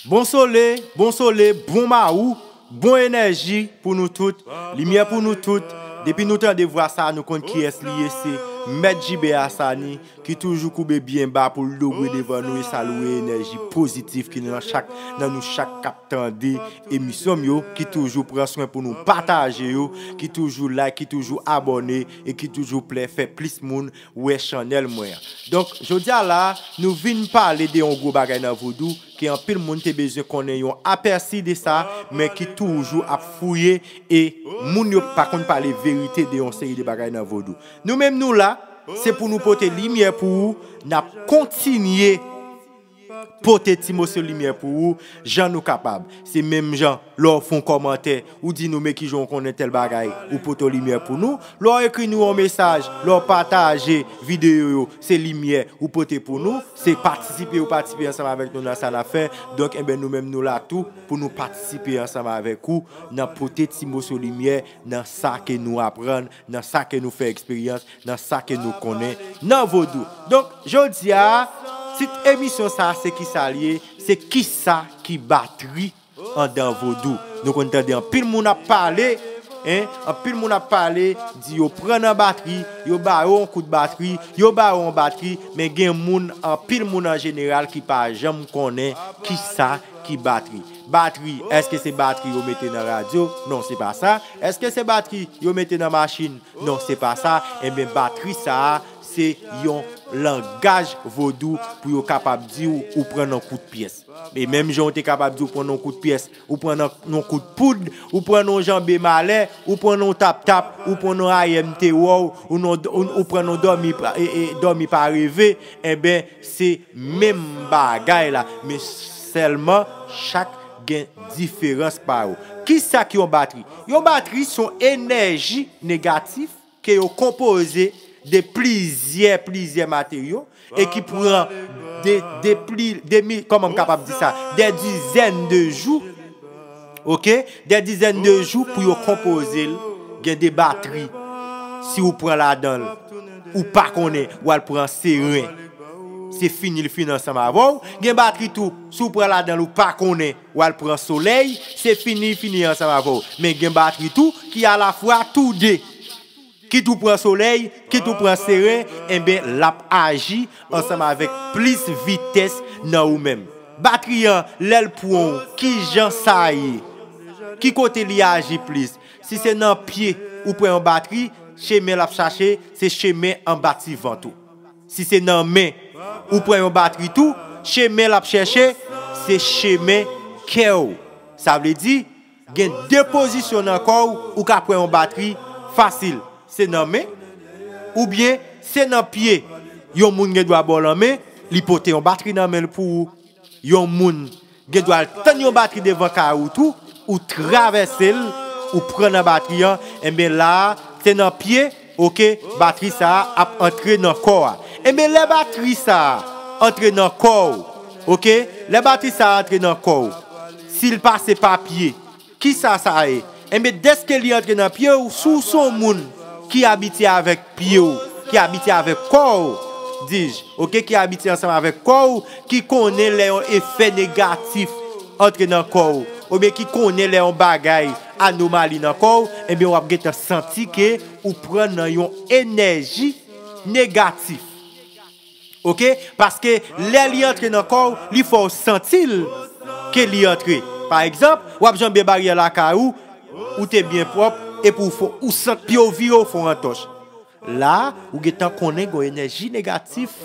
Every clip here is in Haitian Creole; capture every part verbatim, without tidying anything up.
Bon sole, bon sole, bon mawou, bon enèji pou nou tout, limyè pou nou tout. Depi nou tande vwa sa, nou konn kiyès li ye, se Mèt Jibe Asani, ki toujou koube byen ba pou l dogwe devan nou e salwe enèji pozitif ki nan chak, nan nou chak k ap tande emisyon m yo, ki toujou pran swen pou nou pataje yo, ki toujou like, ki toujou abòne e ki toujou plè fè plis moun wè chanèl mwen an. Donk, jodi a la, nou vin pale de yon gwo bagay nan vodou ke anpil moun te bezwen konnen yon apèsi de sa, men ki toujou ap fouye e moun yo pa konn pale verite de yon seri de bagay nan vodou. Nou menm nou la, se pou nou pote limyè pou ou, n ap kontinye pote ti moso limyè pou ou, jan nou kapab. Se menm jan, lè w fè yon kòmantè, ou di nou men kijan w konnen tèl bagay, ou pote yon limyè pou nou. Lè w ekri nou yon mesaj, lè w pataje videyo yo, se limyè ou pote pou nou, se patisipe ou patisipe ansanm avèk nou nan sa n ap fè. Donk, enben, nou menm nou la tou pou nou patisipe ansanm avèk ou nan pote ti moso limyè nan sa ke nou aprann, nan sa ke nou fè eksperyans, nan sa ke nou konnen nan vodou. Donk, jodi a, tit emisyon sa a se kisa l ye? Se kisa ki batri andan vodou? Nou konn tande anpil moun ap pale, en, anpil moun ap pale, di yo pran nan batri, yo ba yo yon kout batri, yo ba yo yon batri, men gen moun, anpil moun an jeneral ki pa janm konnen kisa ki batri. Batri, èske se batri yo mete nan radyo? Non, se pa sa. Èske se batri yo mete nan machin? Non, se pa sa. Enben, batri sa a, se yon langaj vodou pou yo kapab di w ou pran nan kout pyès. E menm jan w te kapab di w pran nan kout pyès, ou pran nan, nan kout poud, ou pran nan janbe malè, ou pran nan tap-tap, ou pran nan ayè m te wè w, ou, nan, ou, ou pran nan dòmi, pa- e, e, dòmi pa reve, enben, se menm bagay la. Men sèlman, chak gen diferans pa yo. Kisa ki yon batri? Yon batri se yon enèji negatif ke yo konpoze de plizyè, plizyè materyo e ki pran de, de pli, de mi, kòman m kapab di sa? Dè dizèn de jou, oke? Dè dizèn de jou pou yo konpoze l, gen de batri. Si ou pran ladan l, ou pa konnen, w al pran seren. Se fini, l fini ansanm avè w. Gen batri tou, si w pran ladan l, ou pa konnen, w al pran solèy, se fini, l fini ansanm avè w. Men gen batri tou ki alafwa tou de. Kit ou pran solèy, kit ou pran seren, enben, l ap aji ansanm avèk plis vitès nan ou menm. Batri an, lè l pran w, kijan sa ye? Ki kote li aji plis? Si se nan pye ou pran yon batri, chemen l ap chache, se chemen anba ti vant ou. Si se nan men ou pran yon batri tou, chemen l ap chèche, se chemen kè w. Sa vle di, gen de pozisyon nan kò w ou ka pran yon batri fasil. Se nan men, oubyen se nan pye. Yon moun gen dwa ba w lanmen, li pote yon batri nan men l pou ou. Yon moun gen dwa al tann yon batri devan kay ou tou, ou travèse l, ou pran nan batri an, enben la a, se nan pye, oke, batri sa a ap antre nan kò a. Enben lè batri sa a antre nan kò w, oke, lè batri sa a antre nan kò w, si l pase pa pye, kisa sa ye? Enben, dèske li antre nan pye w, si w se yon moun ki abitye avèk pye w, ki abitye avèk kò w, dis, oke, ki abitye ansanm avèk kò w, ki konnen lè yon efè negatif antre nan kò w, oubyen ki konnen lè yon bagay anomali nan kò w, enben, w ap gentan santi ke ou pran nan yon enèji negatif. Oke? Paske lè li antre nan kò w, li fè w santi l ke li antre. Pa egzanp, w ap janbe baryè lakay ou, ou te byen pwòp, epi w fè, ou santi pye w vire, w fè w antòch. La, ou gentan konnen gen yon enèji negatif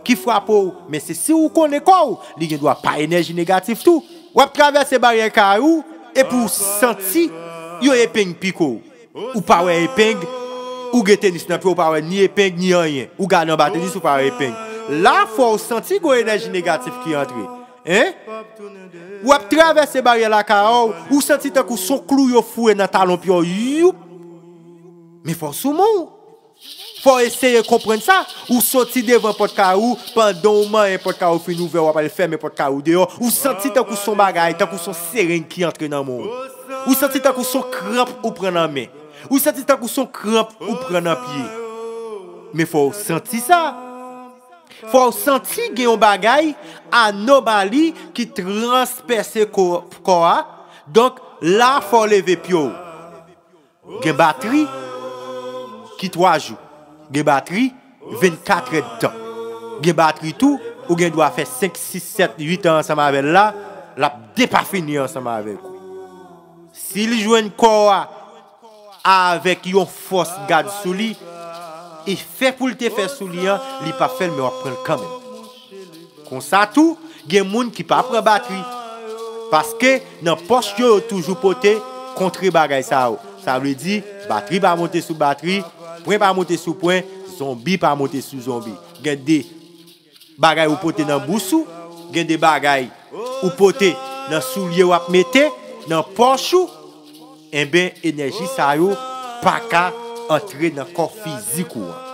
ki frape w. Men se si w konnen kò w, li gen dwa pa enèji negatif tou. W ap travèse baryè kay ou, epi w santi yon epeng pike w. Ou pa wè epeng, ou gen tenis nan pye w, ou pa wè ni epeng, ni anyen. Ou gade anba tenis, ou pa wè epeng. La, fò w santi gen yon enèji negatif ki antre. En? W ap travèse baryè lakay ou, ou santi tankou se yon klou yo foure nan talon pye w. Youp! Men fò w sou men w. Fò w eseye konprann sa. Ou soti devan pòt kay ou, pandan w manyen pòt kay ou fin ouvè, w ap al fèmen pòt kay ou deyò. Ou santi tankou se yon bagay, tankou se yon sereng ki antre nan men w. Ou santi tankou se yon kranp ou pran nan men. Ou santi tankou se yon kranp ou pran nan pye. Men fò w santi sa. Fò w santi gen yon bagay anomali ki transpèse kò a. Donk, la fò w leve pye w. Gen batri ki twa jou. Gen batri vennkat èdtan. Gen batri tou, ou gen dwa fè senk, sis, sèt, uit an ansanm avè l la, l ap depafini ansanm avèk ou. Si l jwenn kò a avèk yon fòs gad sou li, e fè pou l te fè sou li an, li p ap fè l, men w ap pran l kanmenm. Konsa tou, gen moun ki pa pran batri. Paske nan pòch yo, yo toujou pote kontre bagay sa yo. Sa vle di, batri pa monte sou batri, pwen pa monte sou pwen, zonbi pa monte sou zonbi. Gen de bagay ou pote nan bous ou, gen de bagay ou pote nan soulye w ap mete, nan pòch ou, enben, enèji sa yo pa ka antre nan kò fizik ou an.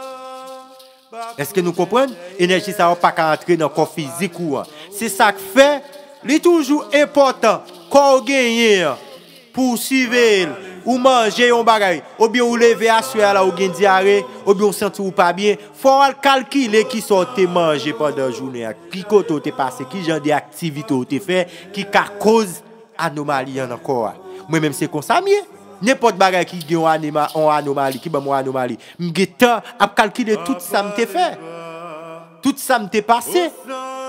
Èske nou konprann? Enèji sa yo pa ka antre nan kò fizik ou an. Se sa k fè li toujou enpòtan kò w genyen an pou w siveye l. Ou manje yon bagay, oubyen ou leve aswè a la ou gen dyare, oubyen ou santi w pa byen, fò w al kalkile kisa w te manje pandan jounen an, ki kote w te pase, ki jan de aktivite w te fè ki ka koz anomali an nan kò a. Mwen menm se konsa m ye. Nenpòt bagay ki gen yon anema-, yon anomali, ki ban m yon anomali, m gentan ap kalkile tout sa m te fè. Tout sa m te pase.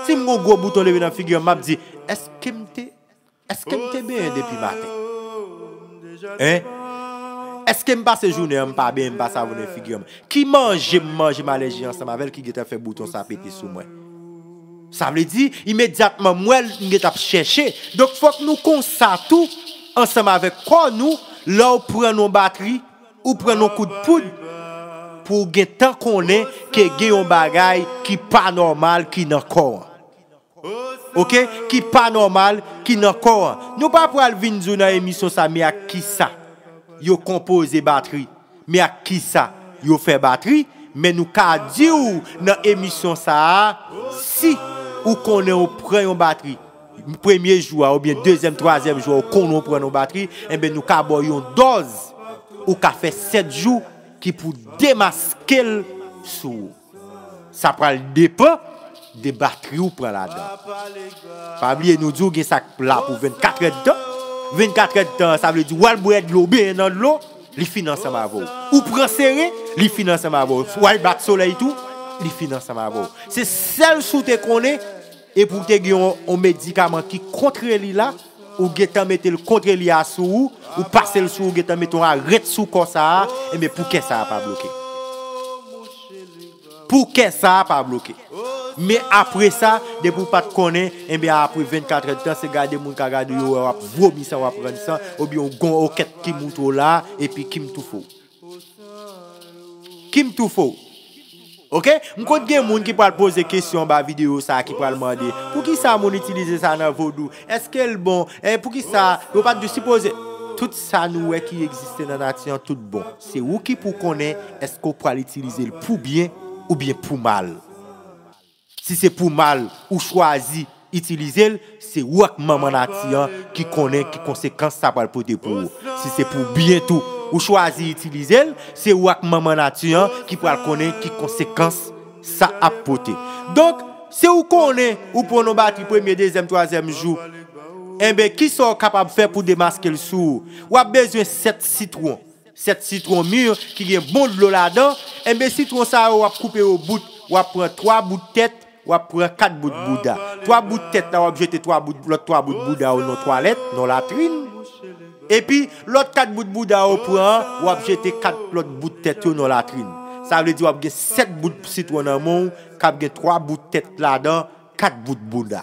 Si m gon gwo bouton leve nan figi m, m ap di, èske m te, èske m te benyen depi maten? Hein? Èske m pase jounen an, m pa benyen, m pa savounen figi m? Ki manje m manje m alèji ansanm avè l ki gentan fè bouton sa pete sou mwen? Sa vle di, imedyatman m wè l, m gentan ap chèche. Donk, fòk nou konsa tou, ansanm avèk kò nou, lè w pran yon batri, ou pran yon kout poud, pou w gentan konnen ke gen yon bagay ki pa nòmal ki nan kò an. Oke? Ki pa nòmal ki nan kò an. Nou pa pral vin di w nan emisyon sa, men ak kisa yo konpoze batri, men ak kisa yo fè batri, men nou ka di w nan emisyon sa a, si ou konnen ou pran yon batri, premye jou a oubyen dezyèm, twazyèm jou a, ou konnen ou pran yon batri, enben nou ka ba w yon dòz, ou ka fè sèt jou ki pou demaske l sou ou. Sa pral depann de batri ou pran ladan. Pa bliye nou di w gen sa k la pou vennkat èdtan. Vennkat èdtan, sa vle di w al bwè dlo, benyen nan dlo, li fin ansanm avè w. Ou pran seren, li fin ansanm avè w. W al bat solèy tou, li fin ansanm avè w. Se sèl si w te konnen, epi w te gen yon, yon medikaman ki kontre li la, ou gentan mete l kontre li a sou ou, ou pase l sou ou, gentan mete yon arèt sou kò sa a, enben pou kè sa a pa bloke. Pou kè sa a pa bloke. Men apre sa, depi w pa t konnen, enben apre vennkat èdtan, se gade moun ka gade w, w ap vomi san, w ap rann san, oubyen w gon okèt ki moute w la, epi ki m toufe w. Ki m toufe w. Oke? M konn gen moun ki pral poze kesyon anba videyo sa a, ki pral mande, poukisa moun itilize sa nan vodou? Èske l bon? E poukisa yo pa t dwe sipoze? Tout sa nou wè ki egziste nan nati an, tout bon. Se ou ki pou konnen èske w pral itilize l pou byen oubyen pou mal. Si se pou mal ou chwazi itilize l, se ou ak manman nati an ki konnen ki konsekans sa pral pote pou ou. Si se pou byen tou, ou chwazi itilize l, se ou ak manman nati an ki pral konnen ki konsekans sa ap pote. Donk, si ou konnen ou pran yon batri premye, dezyèm, twazyèm jou, enben, kisa w kapab fè pou demaske l sou ou? W ap bezwen sèt sitwon. Sèt sitwon mi ki gen bon dlo ladan, enben sitwon sa yo w ap koupe yo bout, w ap pran twa bout tèt, w ap pran kat bout bouda. Twa bout tèt la w ap jete twa bout, lòt twa bout bouda yo nan twalèt, nan latrin. Epi lòt kat bout bouda yo pran an, w ap jete kat lòt bout tèt yo nan latrin. Sa vle di w ap gen sèt bout sitwon nan men w k ap gen twa bout tèt ladan, kat bout bouda.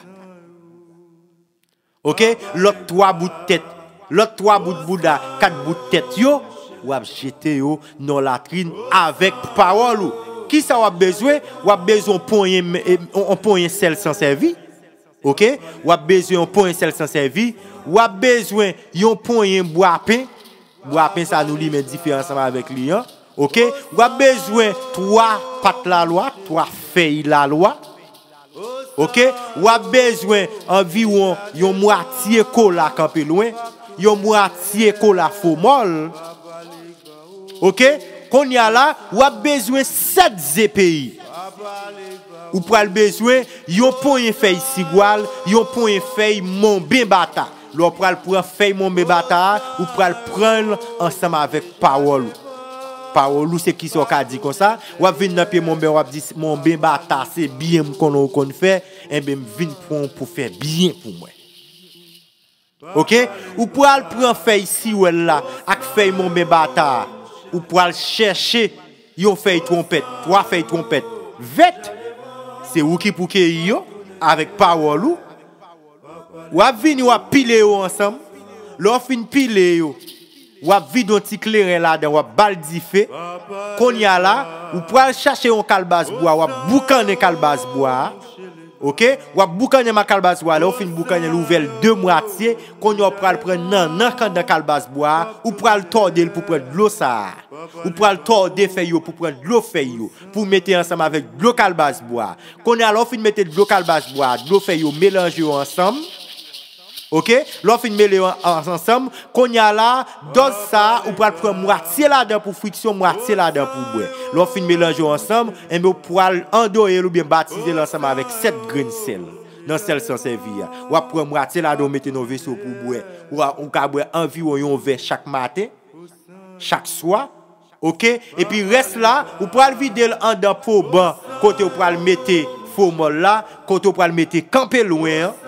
Oke? Lòt twa bout tèt, lòt twa bout bouda, kat bout tèt yo, w ap jete yo nan latrin avèk pawòl ou. Kisa w ap bezwen? W ap bezwen yon ponyen, eh, yon, yon ponyen sèl san sèvi. Oke? W ap bezwen yon ponyen sèl san sèvi. W ap bezwen yon ponyen bwapen. Bwapen sa nou limen dife ansanm avèk li an. Oke? W ap bezwen twa pat lalwa, twa fèy lalwa. Oke? W ap bezwen anviwon yon mwatye kola kanpe lwen, yon mwatye kola fomòl. Oke? Kounye a la, w ap bezwen sèt ze peyi. Ou pral bezwen yon ponyen fèy sigwal, yon ponyen fèy monben bata. Lè w pral pran fèy monben bata a, ou pral pran l ansanm avèk pawòl ou. Pawòl ou se kisa w ka di konsa? W ap vin nan pye monben, w ap di, "Monben bata, se byen m konnen w konn fè, enben m vin pran w pou fè byen pou mwen." Oke? Ou pral pran fèy siwèl la ak fèy monben bata a. Ou pral chèche yon fèy twonpèt, twa fèy twonpèt vèt. Se ou ki pou keyi yo avèk pawòl ou. W ap vini, w ap pile yo ansanm. Lè w fin pile yo, w ap vide yon ti kleren ladan, w ap ba l dife. Kounye a la, ou pral chache yon kalbas bwa, w ap boukannen kalbas bwa a. Oke? W ap boukannen ma kalbas bwa a. Lè w fin boukannen l, ouvè l de mwatye. Kounye a, w pral pran nannan k anndan kalbas bwa a, ou pral tòde l pou pran dlo sa a. Ou pral tòde fèy yo pou pran dlo fèy yo, pou mete ansanm avèk dlo kalbas bwa a. Kounye a, lè w fin mete dlo kalbas bwa a, dlo fèy yo, melanje yo ansanm. Oke? Lè w fin mele yo an-, ansanm, kounye a la, dòz sa a, ou pral pran mwatye ladan pou friksyon, mwatye ladan pou bwè. Lè w fin melanje yo ansanm, enben, ou pral andoye l oubyen batize l ansanm avèk sèt grenn sèl. Nan sèl sa w sèvi a, w ap pran mwatye ladan, w mete nan veso pou w bwè. Ou a, ou ka bwè anviwon yon vè chak maten, chak swa. Oke? Epi rès la, ou pral vide l anndan poban kote w pral mete fomòl la, kote w pral mete kanpe lwen an.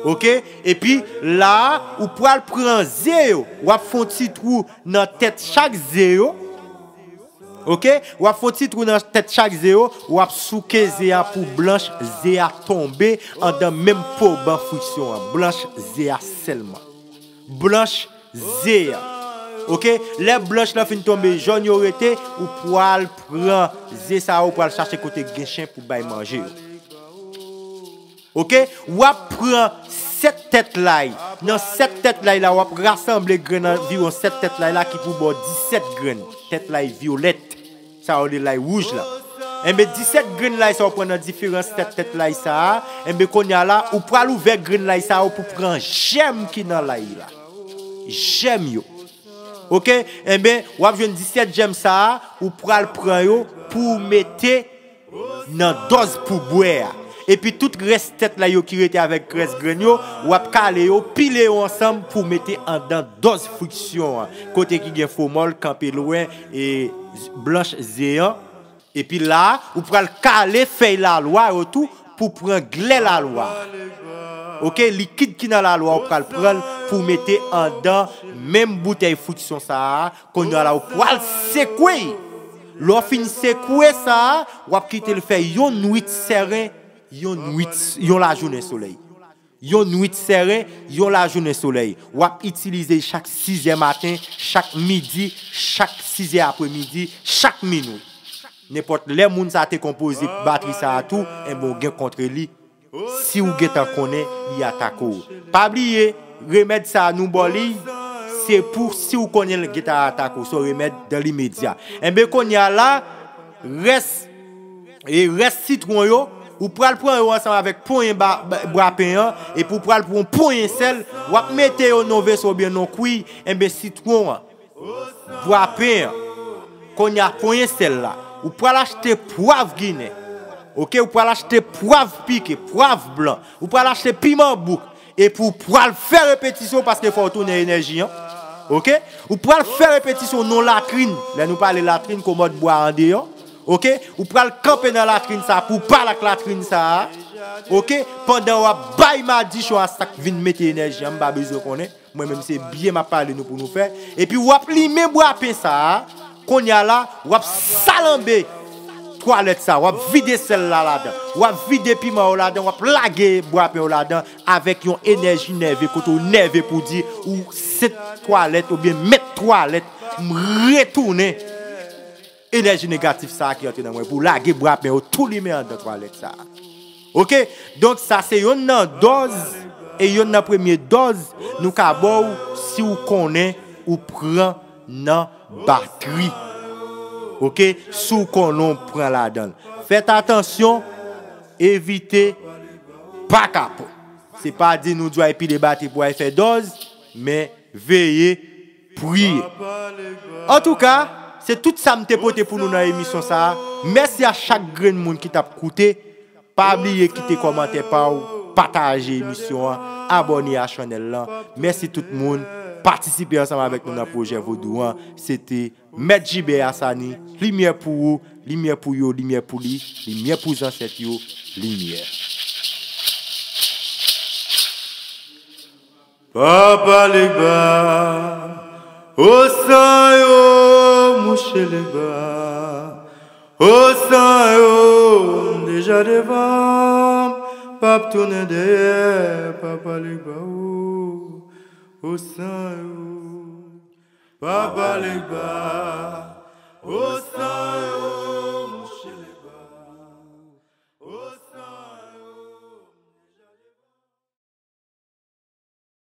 Oke? Epi la a, ou pral pran ze yo, w ap fè yon ti twou nan tèt chak ze yo. Oke? W ap fè yon ti twou nan tèt chak ze yo, w ap souke ze a pou blanch ze a tonbe anndan menm poban friksyon an. Blanch ze a sèlman. Blanch ze a. Oke? Lè blanch lan fin tonbe, jòn yo rete, ou pral pran ze sa yo, ou pral chache kote gen chen pou bay manje yo. Oke? W ap pran sèt tèt lay. Nan sèt tèt lay la, w ap rasanble grenn anviwon sèt tèt lay la ki pou ba w disèt grenn. Tèt lay vyolèt. Sa yo rele lay wouj la. Enben, disèt grenn lay sa w pran nan diferan sèt tèt lay sa a, enben, kounye a la, ou pral ouvè grenn lay sa yo pou pran jèm ki nan lay la. Jèm yo. Oke? Enben, w ap jwenn disèt jèm sa a, ou pral pran yo pou w mete nan dòz pou bwè a. Epi tout rès tèt lay yo ki rete avèk rès grenn yo, w ap kale yo, pile yo ansanm pou mete anndan dòz friksyon an. Kote ki gen fomòl, kanpe lwen, e blanch ze an. Epi la a, ou pral kale fèy lalwa yo tou pou pran glè lalwa. Oke, likid ki nan lalwa, ou pral pran l pou mete anndan menm boutèy friksyon sa a. Kounye a la, ou pral sekwe. Lè w fin sekwe sa a, w ap kite l fè yon nwit sèren, yon nwit, yon lajounen solèy. Yon nwit sèren, yon lajounen solèy. W ap itilize l chak sizè maten, chak midi, chak sizè apremidi, chak minwi. Nenpòt lè moun sa te konpoze batri sa a tou, enben, w gen kont li. Si w gentan konnen li atake w. Pa bliye, remèd sa a nou ba w li, se pou si w konnen l gentan atake w. Se yon remèd dans l'immédiat. Enben, kounye a la, rès, e rès sitwon yo, ou pral pran yo ansanm avèk ponyen ba, ba, bwapen an, epi ou pral pran yon ponyen sèl, w ap mete yo nan yon veso oubyen nan yon kwiy, enben, sitwon an, bwapen an, kounye a ponyen sèl la, ou pral achte pwav ginen, oke, ou pral achte pwav pike, pwav blan, ou pral achte piman bouk, epi ou pral fè repetisyon paske fò w tounen enèji an, oke, ou pral fè repetisyon nan latrin, lè nou pale latrin, komòd bwa andeyò, oke, ou pral kanpe nan latrin sa a pou w pale ak latrin sa a, oke, pandan w ap bay madichon a sa k vin mete enèji an, m pa bezwen konnen. Mwen menm se byen m ap pale nou pou nou fè. Epi w ap limen bwapen sa a. Kounye a la, w ap salanbe twalèt sa a. W ap vide sèl la ladan. W ap vide piman yo ladan. W ap lage bwapen yo ladan avèk yon enèji nève kote w nève pou di ou se twalèt oubyen mèt twalèt. M retounen enèji negatif sa a ki antre nan mwen pou lage bwapen yo tou limen anndan twalèt sa a. Oke? Donk, sa se yonn nan dòz, e yonn nan premye dòz nou ka ba w si w konnen ou pran nan batri. Oke? Si w konnen w pran ladan l. Fèt atansyon, evite, pa kapon. Se pa di nou dwe al pile batri pou al fè dòz, men veye, priye. Antouka, Se tout sa m te pote pou nou nan emisyon sa a. Mèsi a chak grenn moun ki t ap koute. Pa bliye kite kòmantè pa w, pataje emisyon an, abòne a chanèl lan. Mèsi tout moun. Patisipe ansanm avèk nou nan pwojè Vodou an. Se te Mèt Jibè Asani. Limyè pou ou, limyè pou yo, limyè pou li, limyè pou zansèt yo, limyè. Papa Legba, o san yo, mouche Legba, o san yo, m deja devan, m p ap tounen dèyè, Papa Legba, o, o san yo, Papa Legba, o